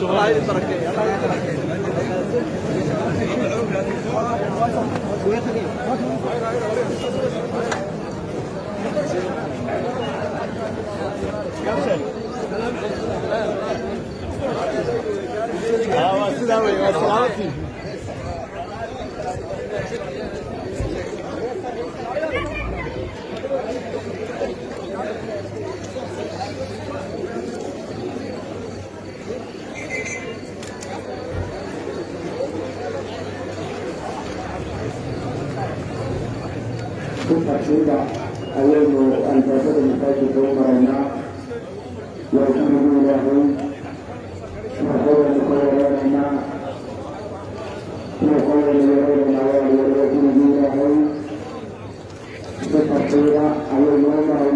Allah idin barakeeyo, Allah idin barakeeyo. Waa sidaa wey, waa salaamantii. Si tartiiba ayaynu albaabada masaajidka u maraynaa. Waa gurigii Ilaahay. Murqadaynu ka yareynaynaa, murqadaynu yareynaynaa. Walaalayaal, waa gurigii Ilaahay. Si tartiiba ayaynu u maraynaa.